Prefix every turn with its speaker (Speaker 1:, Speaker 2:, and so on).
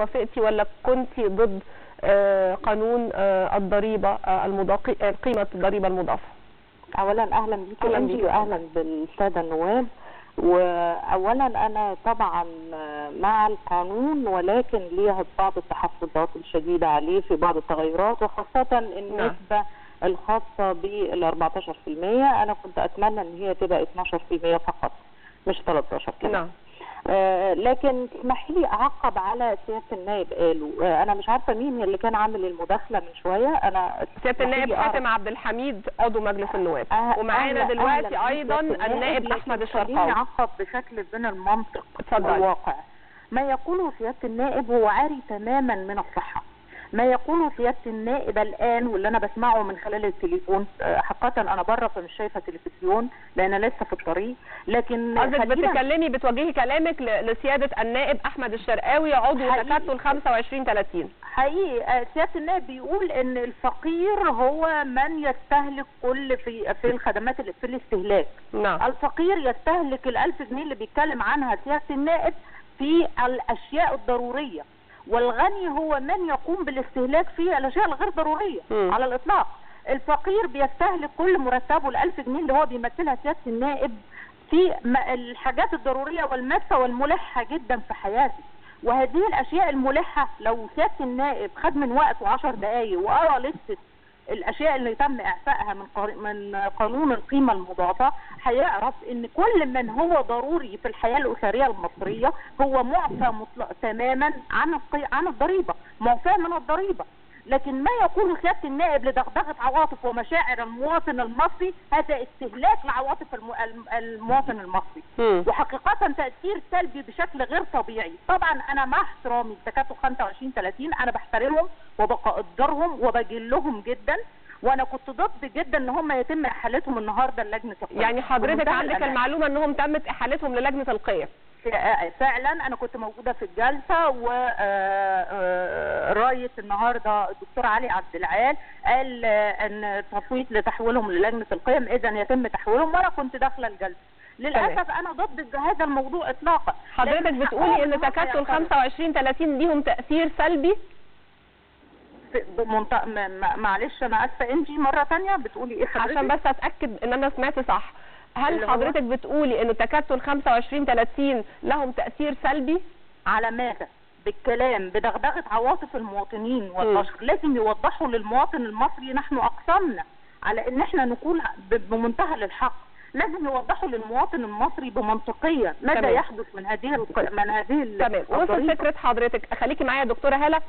Speaker 1: وافقتي ولا كنتي ضد قانون الضريبة المضافة، قيمة الضريبة المضافة؟
Speaker 2: اولا اهلا بيكي انتي واهلا بالساده النواب. واولا انا طبعا مع القانون، ولكن ليها بعض التحفظات الشديدة عليه في بعض التغيرات، وخاصة النسبة الخاصة بال 14%. انا كنت اتمنى ان هي تبقى 12% فقط، مش 13 كمان.
Speaker 1: نعم.
Speaker 2: لكن تسمحي لي اعقب على سيادة النائب قاله. انا مش عارفه مين اللي كان عامل المداخلة من شوية. انا
Speaker 1: سيادة النائب حاتم عبد الحميد عضو مجلس النواب، ومعانا دلوقتي ايضا النائب احمد الشرقاوي.
Speaker 3: خليني اعقب بشكل من المنطق والواقع. ما يقوله سيادة النائب هو عاري تماما من الصحة. ما يقوله سيادة النائب الآن واللي أنا بسمعه من خلال التليفون، حقيقة أنا بره فمش شايفة تلفزيون لأن لسه في الطريق، لكن
Speaker 1: قصدك بتتكلمي بتوجهي كلامك لسيادة النائب أحمد الشرقاوي عضو تكتل 25-30.
Speaker 3: حقيقي سيادة النائب بيقول إن الفقير هو من يستهلك كل في الخدمات في الاستهلاك.
Speaker 1: نعم.
Speaker 3: الفقير يستهلك ال1000 جنيه اللي بيتكلم عنها سيادة النائب في الأشياء الضرورية، والغني هو من يقوم بالاستهلاك في الاشياء الغير ضرورية على الاطلاق. الفقير بيستهلك كل مرتبه ال1000 جنيه اللي هو بيمثلها سيادة النائب في الحاجات الضرورية والماسه والملحه جدا في حياته. وهذه الاشياء الملحة لو سيادة النائب خد من وقته 10 دقائق وقرا لستة الاشياء اللي تم اعفائها من قانون القيمة المضافة، هيعرف ان كل من هو ضروري في الحياة الاسرية المصرية هو معفى مطلق تماما عن الضريبة، معفى من الضريبة. لكن ما يقوله سيادة النائب لدغدغه عواطف ومشاعر المواطن المصري هذا استهلاك لعواطف المواطن المصري، وحقيقة تاثير سلبي بشكل غير طبيعي. طبعا انا مع احترامي لتكتل 25-30، انا بحترمهم وبقدرهم وبجلهم جدا، وانا كنت ضد جدا ان هم يتم احالتهم النهارده للجنة القيم.
Speaker 1: يعني حضرتك عندك المعلومة انهم تمت احالتهم للجنة القيم؟
Speaker 3: فعلا انا كنت موجودة في الجلسة، ورايه النهارده الدكتور علي عبد العال قال ان تصويت لتحويلهم للجنة القيم، اذا يتم تحويلهم، وانا كنت داخله الجلسة. للاسف انا ضد هذا الموضوع اطلاقا.
Speaker 1: حضرتك بتقولي ان تكتل 25-30 ليهم تاثير سلبي؟
Speaker 3: معلش انا اسفه انجي، مرة ثانية بتقولي ايه حضرتك؟
Speaker 1: عشان بس اتاكد ان انا سمعت صح. هل حضرتك بتقولي ان تكتل 25-30 لهم تأثير سلبي؟
Speaker 3: على ماذا؟ بالكلام، بدغدغة عواطف المواطنين والبشر. لازم يوضحوا للمواطن المصري نحن اقسمنا على ان احنا نقول بمنتهى الحق، لازم يوضحوا للمواطن المصري بمنطقية ماذا يحدث من هذه
Speaker 1: تمام. وصل فكرة حضرتك. خليكي معايا يا دكتورة هالة.